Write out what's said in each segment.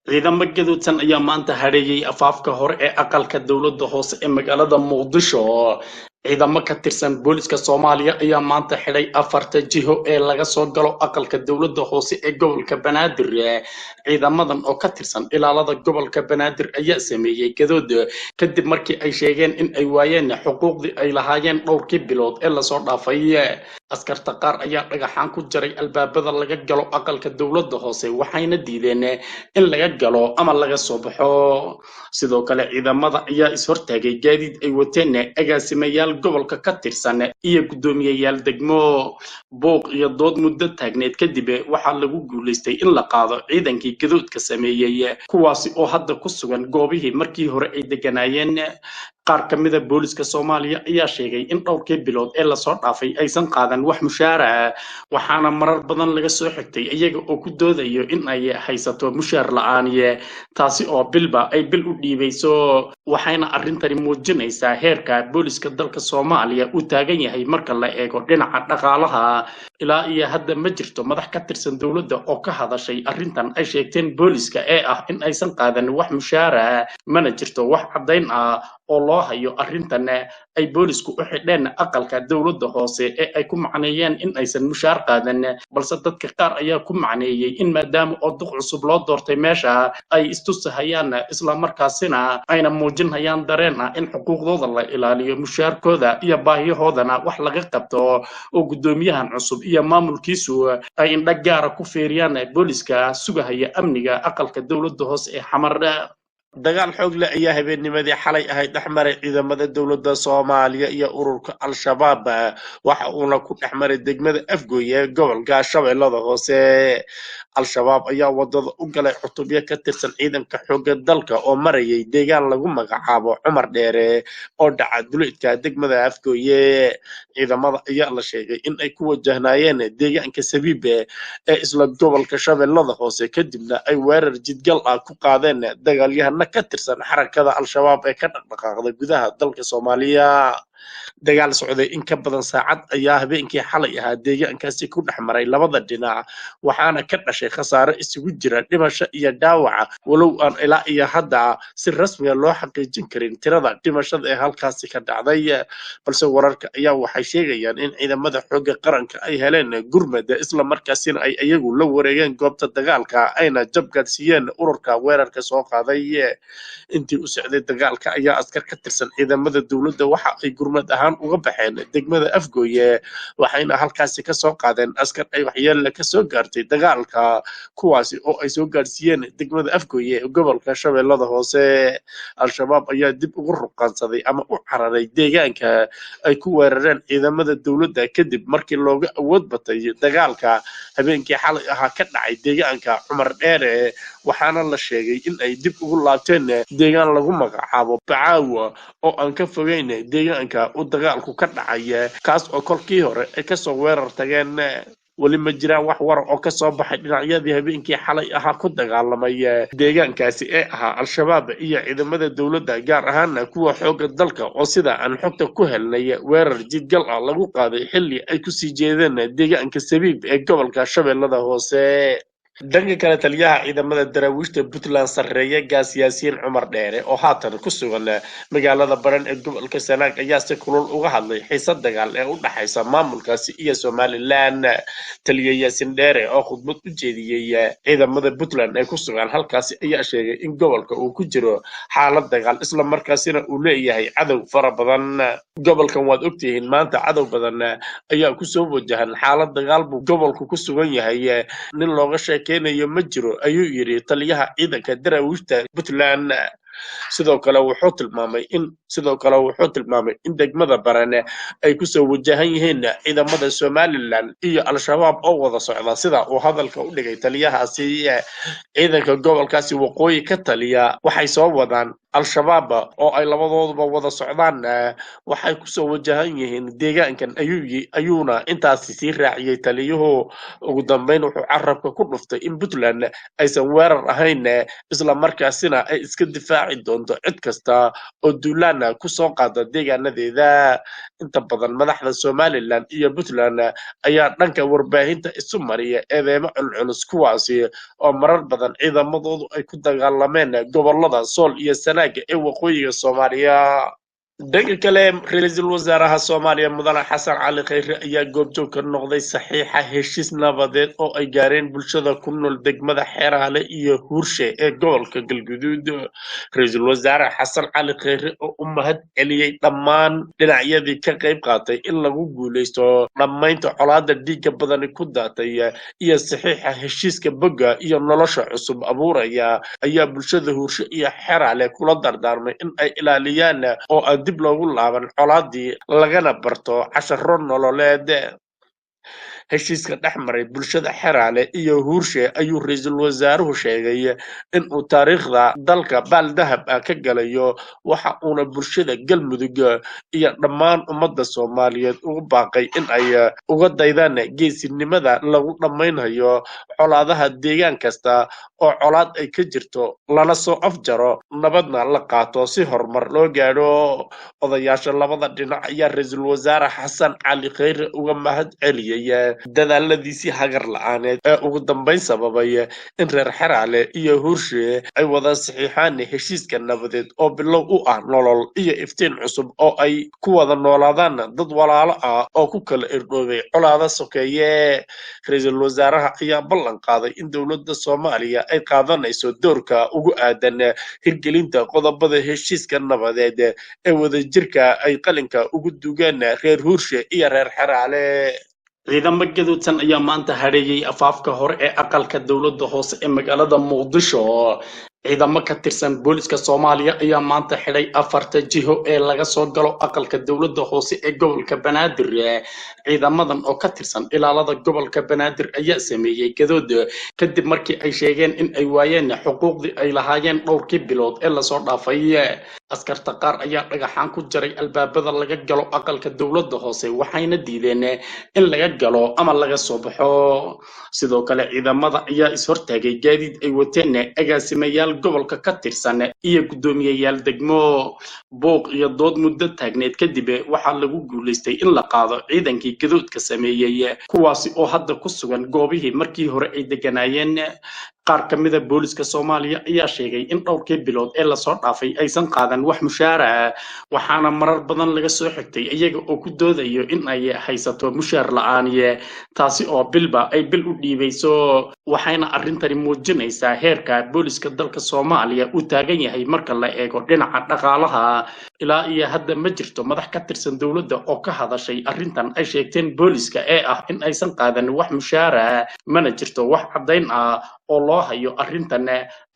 Ciidamo gadoodsan ayaa maanta hadheeyay afaafka hore ee aqalka dowladda hoose ee magaalada Muqdisho. Ciidamo ka tirsan booliska Soomaaliya ayaa maanta xidhay afarta jiho ee laga soo galo aqalka dowladda hoose ee gobolka Banaadir. Ciidamadan oo ka tirsan ilaalada gobolka Banaadir ayaa sameeyey gadood kadib markii ay sheegeen in ay waayeen xuquuqdii ay lahaayeen dhowrkii bilood ee lasoo dhaafay. Askarta qaar ayaa dhagaxaan ku jaray albaabada laga galo aqalka dowladda hoose, waxayna diideen in laga galo ama laga soo baxo. Sidoo kale ciidamada ayaa is-hortaagay gaadiid ay wateen agaasimayaal gobolka ka tirsan iyo guddoomiyeyaal degmo. Buuq iyo dood muddo taagneed kadib waxaa lagu guulaystay in la qaado ciidankii gadoodka sameeyey, kuwaasi oo hadda ku sugan goobihii markii hore ay degganaayeen. Qaar ka mida booliska Soomaaliya ayaa sheegay in dhowrkii bilood ee lasoo dhaafay aysan qaadan wax mushaara, waxaana marar badan laga soo xigtay iyaga oo ku doodayo in ay haysato mushaar la-aaniye, taasi oo bilba ay bil u dhiibayso. Waxayna arrintani muujinaysaa heerka booliska dalka Soomaaliya uu taagan yahay marka la eego dhinaca dhaqaalaha. Ilaa iyo hadda ma jirto madax ka tirsan dowladda oo ka hadashay arrintan ay sheegteen booliska ee ah in aysan qaadan wax mushaara, mana jirto wax caddayn ah oo loo hayo arrintan ay boolisku u xidheen aqalka dowladda hoose ee ay ku macneeyeen in aysan mushaar qaadan. Balse dadka qaar ayaa ku macneeyey in maadaama oo duq cusub loo doortay meesha ay istusahayaan, islamarkaasina ayna muujinhayaan dareen ah in xuquuqdooda la ilaaliyo, mushaarkooda iyo baahiyahoodana wax laga qabto, oo guddoomiyahan cusub iyo maamulkiisu ay indho gaara ku fiiriyaan booliska sugahaya amniga aqalka dowladda hoose ee Xamar. Dagaal xoog leh ayaa habeennimadii xalay ahayd dhex maray ciidamada dowladda Soomaaliya iyo ururka Al-Shabaab, waxa uuna ku dhex maray degmada Afgooye ee gobolka Shabeellada Hoose. Al-Shabaab ayaa wadada u galay cutubyo ka tirsan ciidanka xoogga dalka oo marayay deegaan lagu magacaabo Cumar Dheere oo dhaca duleedka degmada Afgooye. Ciidamada ayaa la sheegay in ay ku wajahnaayeen deegaanka Sabiibe ee isla gobolka Shabeellada Hoose, kadibna ay weerar jidgal ah ku qaadeen dagaalyahano ka tirsan xarakada Al-Shabaab ee ka dhaqdhaqaaqda gudaha dalka Soomaaliya. Dagaal socday in ka badan saacad ayaa habeenkii xalay ahaa deegaankaasi ku dhex maray labada dhinac, waxaana ka dhashay khasaare isugu jira dhimasho iyo dhaawaca, walow aan ilaa iyo hadda si rasmiga loo xaqiijin karin tirada dhimashada ee halkaasi ka dhacday. Balse wararka ayaa waxay sheegayaan in ciidamada xoogga qaranka ay heleen gurmad, isla markaasina ay iyagu la wareegeen goobta dagaalka, ayna jab gaadhsiiyeen ururka weerarka soo qaaday. Intii u socday dagaalka ayaa askar ka tirsan ciidamada dowladda waxa ay gurmad ahaan uga baxeen degmada Afgooye, waxayna halkaasi ka soo qaadeen askar ay waxyeelle ka soo gaartay dagaalka, kuwaasi oo ay soo gaarsiiyeen degmada Afgooye ee gobolka Shabeellada Hoose. Al-Shabaab ayaa dib ugu ruqaansaday ama u cararay deegaanka ay ku weerareen ciidamada dowladda kadib markii looga awood batay dagaalka habeenkii xalay ahaa ka dhacay deegaanka Cumar Dheere, waxaana la sheegay in ay dib ugu laabteen deegaan lagu magacaabo Bacaawa oo aan ka fogeyn deegaanka uu dagaalku ka dhacay, kaas oo kolkii hore ay kasoo weerar tageen. Weli ma jiraan wax war oo kasoo baxay dhinacyadii habeenkii xalay ahaa ku dagaalamay deegaankaasi ee ahaa Al-Shabaab iyo ciidamada dowladda, gaar ahaana kuwa xoogga dalka oo sida aan xogta ku helnay weerar jidgal ah lagu qaaday xilli ay kusii jeedeen deegaanka Sabiib ee gobolka Shabeellada Hoose. Dhanka kale, taliyaha ciidamada daraawiishta Puntland sarreeye gaas Yaasiin Cumar Dheere oo haatan ku sugan magaalada Baran ee gobolka Sanaag ayaa si kulul uga hadlay xiisad dagaal ee u dhaxaysa maamulkaasi iyo Somalilan. Taliya Yaasiin Dheere oo khudbad u jeediyey ciidamada Puntland ee ku sugan halkaasi ayaa sheegay in gobolka uu ku jiro xaalad dagaal, isla markaasina uu leeyahay cadow fara badan. Gobolkan waad ogtihiin, maanta cadow badan ayaa kusoo wajahan, xaalad dagaal buu gobolku ku sugan yahay, nin looga sheekeynayo ma jiro, ayuu yidhi taliyaha ciidanka daraawiishta Puntland. Sidoo kale wuxuu tilmaamay in degmada Barane ay kusoo wajahan yihiin ciidamada Somalilan iyo Al-Shabaab oo wada socda, sida uu hadalka u dhigay taliyahaasi. Ciidanka gobolkaasi waqooyi ka taliya waxay soo wadaan Al-Shabaab oo ay labadooduba wada socdaan waxay kusoo wajahan yihiin deegaankan, ayuuna intaasi sii raaciyey taliyuhu. Ugu dambeyn wuxuu carabka ku dhuftay in Puntland aysan weerar ahayn, isla markaasina ay iska difaaci doonto cid kasta oo duulaan kusoo qaada deegaanadeeda. Inta badan madaxda Somaliland iyo Puntland ayaa dhanka warbaahinta isu mariya eedeymo culculus, kuwaasi oo marar badan ciidamadoodu ay ku dagaalameen gobolada Sool iyo Sanaaga ee waqooyiga Soomaaliya. Dhanka kale, ra-iisul wasaaraha Soomaaliya Mudane Xasan Cali Khayre ayaa goobjoog ka noqday saxiixa heshiis nabadeed oo ay gaareen bulshada ku nool degmada Xeeraale iyo Huurshe ee gobolka Galguduud. Ra-iisul wasaare Xasan Cali Khayre oo u mahad celiyey dhammaan dhinacyadii ka qayb qaatay in lagu guuleysto dhammaynta colaadda dhiigga badani ku daatay iyo saxiixa heshiiska bogga iyo nolosha cusub abuuraya, ayaa bulshada Huurshe iyo Xeeraale kula dardaarmay in ay ilaaliyaan oo aan dib loogu laaban colaadii, lagana barto casharo nololeed. Heshiiska dhex maray bulshada Xeraale iyo Huurshe ayuu ra-iisul wasaaruhu sheegay in uu taariikhda dalka baal dahab ah ka galayo, waxa uuna bulshada Galmudug iyo dhammaan ummadda Soomaaliyeed ugu baaqay in ay uga daydaan geesinimada lagu dhammaynhayo colaadaha deegaan kasta oo colaad ay ka jirto, lana soo afjaro, nabadna la qaato si horumar loo gaadho. Odayaasha labada dhinac ayaa ra-iisul wasaare Xasan Cali Khayre uga mahad celiyey dadaaladiisii hagar la-aaneed ee ugu dambeyn sababay in reer Xeraale iyo Huurshe ay wada saxiixaan heshiiska nabadeed oo bilow u ah nolol iyo iftiin cusub oo ay ku wada noolaadaan dad walaalo ah oo ku kala irdhoobay colaada sokeeye. Ra-iisul wasaaraha ayaa ballan qaaday in dowladda Soomaaliya ay qaadanayso doorka ugu aadan hirgelinta qodobada heshiiska nabadeed ee wadajirka ay qalinka ugu dugaan reer Huurshe iyo reer Xeraale. Ciidamo gaduudsan ayaa maanta hadheeyey afaafka hore ee aqalka dowladda hoose ee magaalada Muqdisho. Ciidamo ka tirsan booliska Soomaaliya ayaa maanta xidhay afarta jiho ee laga soo galo aqalka dowladda hoose ee gobolka Banaadir. Ciidamadan oo ka tirsan ilaalada gobolka Banaadir ayaa sameeyey gadood kadib markii ay sheegeen in ay waayeen xuquuqdii ay lahaayeen dhowrkii bilood ee lasoo dhaafay. Askarta qaar ayaa dhagaxaan ku jaray albaabada laga galo aqalka dowladda hoose, waxayna diideen in laga galo ama laga soo baxo. Sidoo kale ciidamada ayaa is-hortaagay gaadiid ay wateen agaasimayaal gobolka ka tirsan iyo guddoomiyeyaal degmo. Buuq iyo dood muddo taagneed kadib waxaa lagu guulaystay in la qaado ciidankii gadoodka sameeyey, kuwaasi oo hadda ku sugan goobihii markii hore ay deganaayeen. Qaar ka mida booliska Soomaaliya ayaa sheegay in dhowrkii bilood ee lasoo dhaafay aysan qaadan wax mushaara, waxaana marar badan laga soo xigtay iyaga oo ku doodayo in ay haysato mushaar la-aaniye, taasi oo bilba ay bil u dhiibayso. Waxayna arrintani muujinaysaa heerka booliska dalka Soomaaliya uu taagan yahay marka la eego dhinaca dhaqaalaha. Ilaa iyo hadda ma jirto madax ka tirsan dowladda oo ka hadashay arrintan ay sheegteen booliska ee ah in aysan qaadan wax mushaara, mana jirto wax caddayn ah oo loo hayo arrintan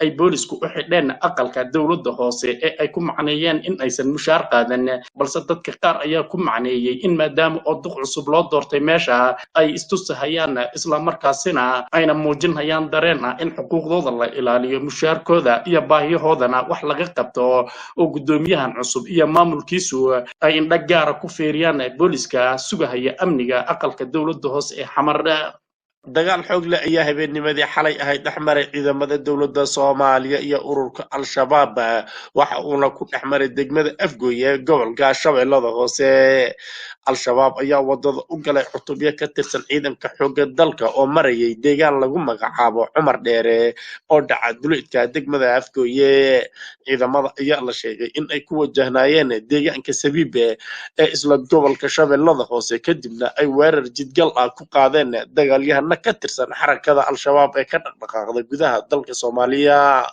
ay boolisku u xidheen aqalka dowladda hoose ee ay ku macneeyeen in aysan mushaar qaadan. Balse dadka qaar ayaa ku macneeyey in maadaama oo duq cusub loo doortay meesha ay istusahayaan, islamarkaasina ayna muujinhayaan dareen ah in xuquuqdooda la ilaaliyo, mushaarkooda iyo baahiyahoodana wax laga qabto, oo guddoomiyahan cusub iyo maamulkiisu ay indho gaara ku fiiriyaan booliska sugahaya amniga aqalka dowladda hoose ee Xamar. Dagaal xoog leh ayaa habeennimadii xalay ahayd dhex maray ciidamada dowladda Soomaaliya iyo ururka Al-Shabaab, waxa uuna ku dhex maray degmada Afgooye ee gobolka Shabeellada Hoose. Al-Shabaab ayaa wadada u galay cutubyo ka tirsan ciidanka xoogga dalka oo marayay deegaan lagu magacaabo Cumar Dheere oo dhaca duleedka degmada Afgooye. Ciidamada ayaa la sheegay in ay ku wajahnaayeen deegaanka Sabiibe ee isla gobolka Shabeellada Hoose, kadibna ay weerar jidgal ah ku qaadeen dagaalyahano ka tirsan xarakada Al-Shabaab ee ka dhaqdhaqaaqda gudaha dalka Soomaaliya.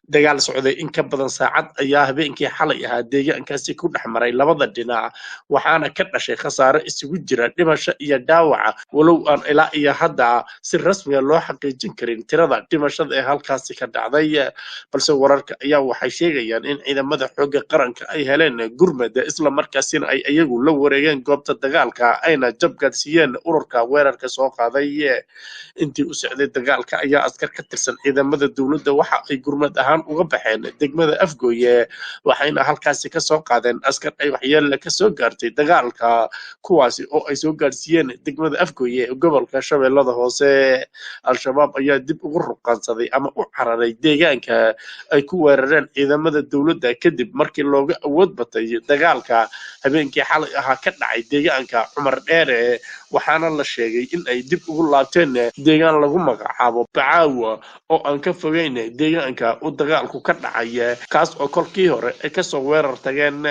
Dagaal socday in ka badan saacad ayaa habeenkii xalay ahaa deegaankaasi ku dhex maray labada dhinac, waxaana ka dhashay khasaare isugu jira dhimasho iyo dhaawaca, walow aan ilaa iyo hadda si rasmiga loo xaqiijin karin tirada dhimashada ee halkaasi ka dhacday. Balse wararka ayaa waxay sheegayaan in ciidamada xoogga qaranka ay heleen gurmad, isla markaasina ay iyagu la wareegeen goobta dagaalka, ayna jab gaadhsiiyeen ururka weerarka soo qaaday. Intii u socday dagaalka ayaa askar ka tirsan ciidamada dowladda waxa ay gurmad ahaan ahaan uga baxeen degmada Afgooye, waxayna halkaasi ka soo qaadeen askar ay waxyeelle ka soo gaartay dagaalka, kuwaasi oo ay soo gaarsiiyeen degmada Afgooye ee gobolka Shabeellada Hoose. Al-Shabaab ayaa dib ugu ruqaansaday ama u cararay deegaanka ay ku weerareen ciidamada dowladda kadib markii looga awood batay dagaalka habeenkii xalay ahaa ka dhacay deegaanka Cumar Dheere, waxaana la sheegay in ay dib ugu laabteen deegaan lagu magacaabo Bacaawa oo aan ka fogeyn deegaanka uu dagaalku ka dhacay, kaas oo kolkii hore ay kasoo weerar tageen.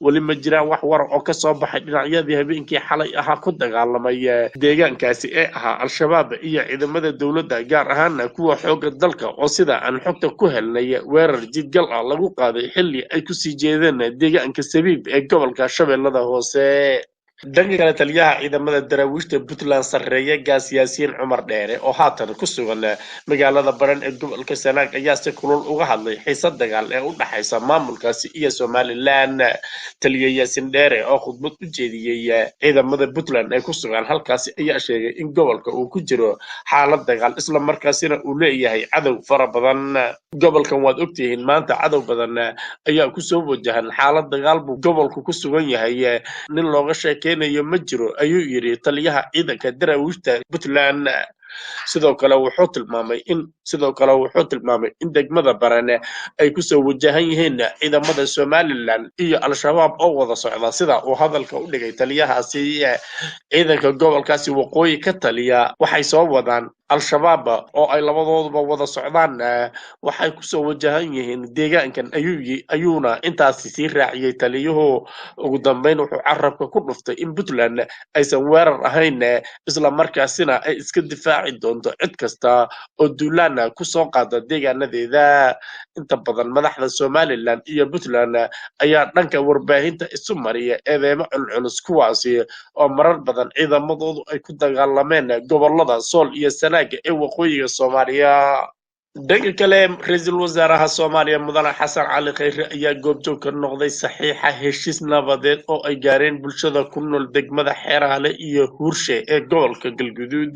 Weli ma jiraan wax war oo ka soo baxay dhinacyadii habeenkii xalay ahaa ku dagaalamay deegaankaasi ee ahaa Al-Shabaab iyo ciidamada dowladda, gaar ahaana kuwa xoogga dalka oo sida aan xogta ku helnay weerar jidgal ah lagu qaaday xilli ay kusii jeedeen deegaanka Sabiib ee gobolka Shabeellada Hoose. Dhanka kale, taliyaha ciidamada daraawiishta Puntland sarreeye Gaas Yaasiin Cumar Dheere oo haatan ku sugan magaalada Baran ee gobolka Sanaag ayaa si kulul uga hadlay xiisad dagaal ee u dhaxaysa maamulkaasi iyo Somalilan. Taliye Yaasiin Dheere oo khudbad u jeediyey ciidamada Puntland ee ku sugan halkaasi ayaa sheegay in gobolka uu ku jiro xaalad dagaal, isla markaasina uu leeyahay cadow fara badan. Gobolkan waad ogtihiin, maanta cadow badan ayaa kusoo wajahan, xaalad dagaal buu gobolku ku sugan yahay, nin looga sheekeynayo ma jiro, ayuu yidhi taliyaha ciidanka daraawiishta Puntland. Sidoo kale wuxuu tilmaamay in degmada Barane ay kusoo wajahan yihiin ciidamada Somalilan iyo Al-Shabaab oo wada socda, sida uu hadalka u dhigay taliyahaasi. Ciidanka gobolkaasi waqooyi ka taliya waxay soo wadaan Al-Shabaab oo ay labadooduba wada socdaan, waxay kusoo wajahan yihiin deegaankan, ayuuna intaasi sii raaciyey taliyuhu. Ugu dambeyn wuxuu carabka ku dhuftay in Puntland aysan weerar ahayn, isla markaasina ay iska difaaci doonto cid kasta oo duulaana kusoo qaada deegaanadeeda. Inta badan madaxda Somalilan iyo Puntland ayaa dhanka warbaahinta isu mariya eedeymo culculus, kuwaasi oo marar badan ciidamadoodu ay ku dagaalameen gobolada Sool iyo Sanaag ee waqooyiga Soomaaliya. Dhanka kale, ra-iisul wasaaraha Soomaaliya Mudane Xasan Cali Khayre ayaa goobjoog ka noqday saxiixa heshiis nabadeed oo ay gaareen bulshada ku nool degmada Xeeraale iyo Huurshe ee gobolka Galguduud.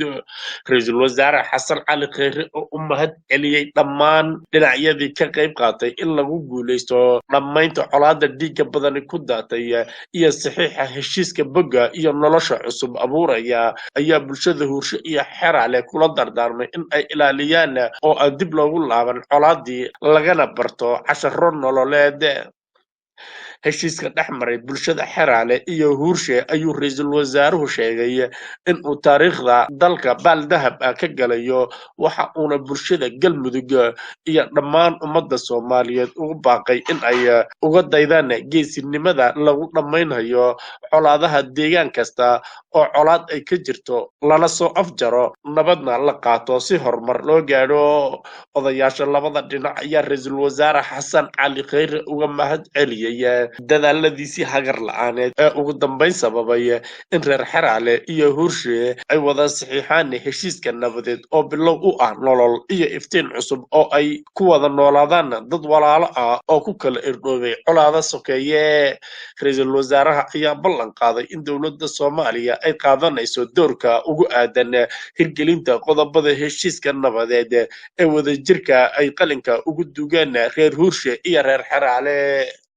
Ra-iisul wasaare Xasan Cali Khayre oo u mahad celiyey dhammaan dhinacyadii ka qayb qaatay in lagu guuleysto dhammaynta colaadda dhiigga badani ku daatay iyo saxiixa heshiiska bogga iyo nolosha cusub abuuraya, ayaa bulshada Huurshe iyo Xeeraale kula dardaarmay in ay ilaaliyaan oo aan dib loogu laaban colaadii, lagana barto casharo nololeed. Heshiiska dhex maray bulshada Xeraale iyo Huurshe ayuu ra-iisul wasaaruhu sheegay in uu taariikhda dalka baal dahab ah ka galayo, waxa uuna bulshada Galmudug iyo dhammaan ummadda Soomaaliyeed ugu baaqay in ay uga daydaan geesinimada lagu dhammaynhayo colaadaha deegaan kasta oo colaad ay ka jirto, lana soo afjaro, nabadna la qaato si horumar loo gaadho. Odayaasha labada dhinac ayaa ra-iisul wasaare Xasan Cali Khayre uga mahad celiyey dadaaladiisii hagar la-aaneed ee ugu dambeyn sababay in reer Xeraale iyo Huurshe ay wada saxiixaan heshiiska nabadeed oo bilow u ah nolol iyo iftiin cusub oo ay ku wada noolaadaan dad walaalo ah oo ku kala irdhoobay colaada sokeeye. Ra-iisul wasaaraha ayaa ballan qaaday in dowladda Soomaaliya ay qaadanayso doorka ugu aadan hirgelinta qodobada heshiiska nabadeed ee wadajirka ay qalinka ugu dugaan reer Huurshe iyo reer Xeraale.